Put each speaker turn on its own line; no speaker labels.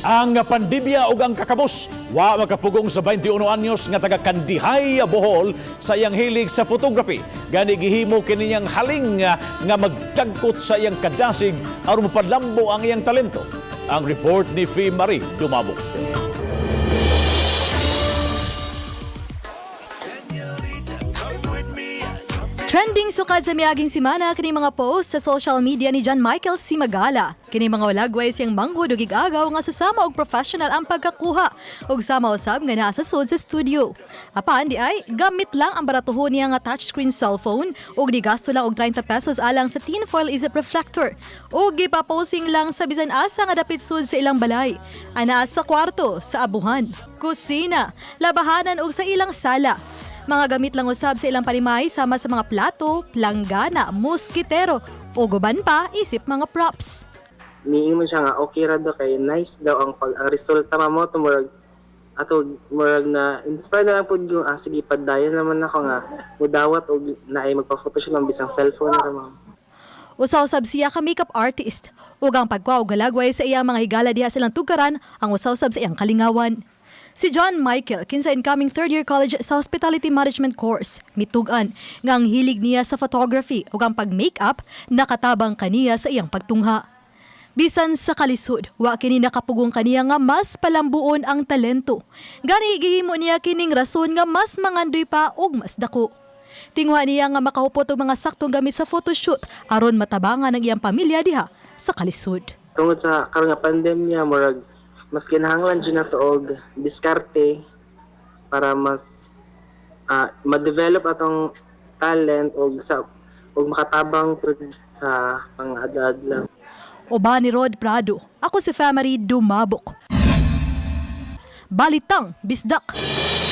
Ang pandemya ug ang kakabos wa makapugong sa 21 anyos nga taga Kandihay, Bohol, sa iyang hilig sa photography. Gani gihimo kini niyang haling nga magdagkot sa iyang kadasig aron mapadlambo ang iyang talento. Ang report ni Fee Marie Dumabok.
Trending sukad sa miaging simana kini mga post sa social media ni John Michael Simagala. Kini mga walagway siyang manghud og igagaw nga susama og professional ang pagkakuha ug sama usab nga naa sa sud sa studio. Apan di ay gamit lang ang baratuhon niya nga touchscreen cellphone ug gigasto lang og 30 pesos alang sa tinfoil isip reflector ug gipaposing lang sa bisan asa nga dapit sud sa ilang balay. Anaa sa kwarto, sa abuhan, kusina, labahanan ug sa ilang sala. Mga gamit lang usab sa ilang parimay sama sa mga plato, planggana, moskitero o guban pa isip mga props.
Niingon siya nga okay ra daw kay nice daw ang pag ang resulta mamo to. Murag ato, murag na inspire na lang pud yung sige, padayon naman ako nga mudawat og naay magpa-photoshoot lang bisang cellphone ra, ma'am.
Usa-usab siya ka makeup artist ug ang pagkuha og galagway sa iyang mga higala diha sa ilang tugkaran ang usa-usab sa iyang kalingawan. Si John Michael, kinsa incoming third year college sa Hospitality Management course, mitug-an nga ang hilig niya sa photography ug ang pag-makeup nakatabang kaniya sa iyang pagtungha. Bisan sa kalisod, wa kini nakapugong kaniya nga mas palambuon ang talento. Gani gihimo niya kining rason nga mas mangandoy pa og mas dako. Tinguha niya nga makahupot og mga saktong gamit sa photoshoot aron matabangan ang iyang pamilya diha sa kalisod.
Tungod sa karon nga pandemya, murag mas kinahanglan jud nato og diskarte para mas ma-develop atong talent og sa og makatabang pud sa pang-adlaw.
Uban ni Rod Prado, ako si Family Dumabok. Balitang Bisdak.